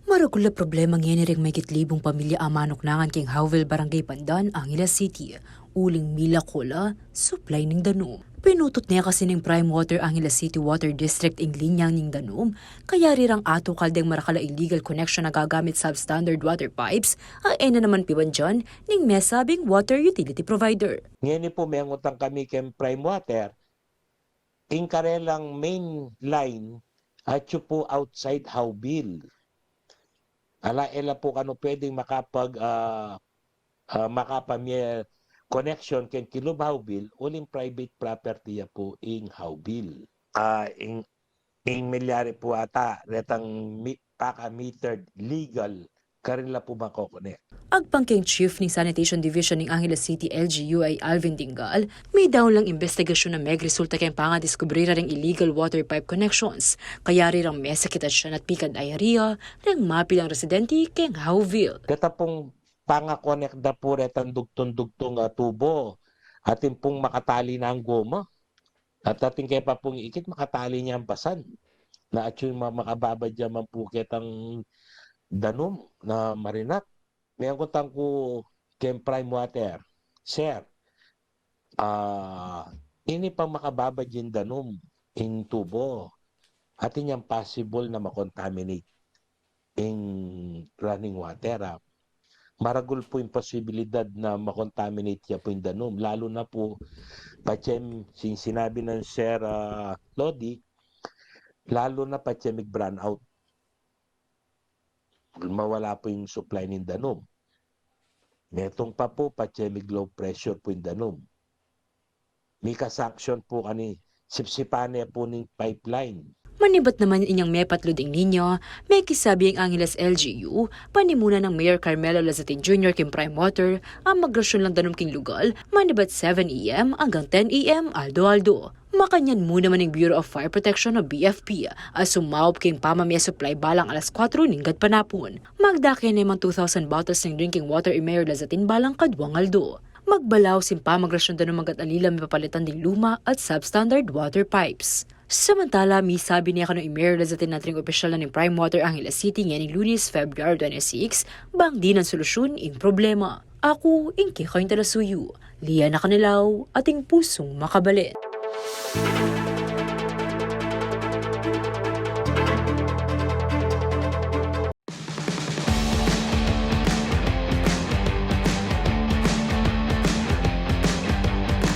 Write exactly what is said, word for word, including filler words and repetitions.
Maragul a problema ngeni ring mayigit libung pamilya a manuknangan king Howville, Barangay Pandan, Angeles City, uling mila ko la supply ning danum. Pinutut ne kasi ning Prime Water Angeles City Water District ing linya ning danum, kayari rang atukal deng marakal a illegal connection a gagamit substandard water pipes a e na naman pibandian ning mesabing water utility provider. Ngeni pu, mengutang kami keng Prime Water, ing karelang main line atyu pu outside Howville. Ala, e la pu kanu pwedeng makapag, ah, ah, makapamie connection keng kilub Howville, uling private property ya pu ing Howville. Ah, ing, ing milyari pu ata retang mi-, paka-metered legal, karin la pu makokonek. Agpang keng Chief ning Sanitation Division ning Angeles City L G U a i Alvin Dingal, midaun lang imbestigasyon a megresulta keng pangadiskubre ra ring illegal water pipe connections, kayari rang mesakit a tiyan at pikad diarrhea reng mapilang residente keng Howville. Deta pung pangakonek da pu retang dugtung-dugtung a tubo, atin pung makatali nang goma. At atin ke pa pung ikit, makatali ne ing basan. Na atyu ma-, makababad ya man pu ketang danum na marinak. Mengutang ku keng Prime Water, "Sir, ah, ini pang makababad ya ing danum, ing tubo, atin yang possible na ma-contaminate ing running water, ah." Maragul pu ing posibilidad na ma-contaminate ya pu ing danum, lalu na pu patse, sin-, sinabi nang Sir, ah, Lodi, lalu na patse mig brownout. Mawala pu ing supply ning danum. Metung pa pu, patse mig low pressure pu ing danum. Mika-sanction pu kanu, sipsipan ne pu ning pipeline. Manibat naman inyang mepatlud ing linya, mekisabi ing Angeles L G U, panimuna nang Mayor Carmelo Lazatin Junior king Prime Water, a magrasyun lang danum king lugal, manibat seven A M anggang ten A M aldo-aldo. Makanyan mu naman ing Bureau of Fire Protection o B F P a sumaup king pamamie supply balang alas kuwatro ning gatpanapun. Magdake ne mang two thousand bottles ning drinking water i Mayor Lazatin balang kaduang aldo. Magbalaus ing pamagrasyun danum anggang alila mipapalitan ding luma at substandard water pipes. Samantala, misabi ne kanu i Mayor Lazatin at ring opisyal na ning Prime Water Angeles City ngening Lunes, February twenty-six, bang dinan solusyun ing problema. Aku ing kekayung talasuyu, Liana Canelao, ating pusung makabalen.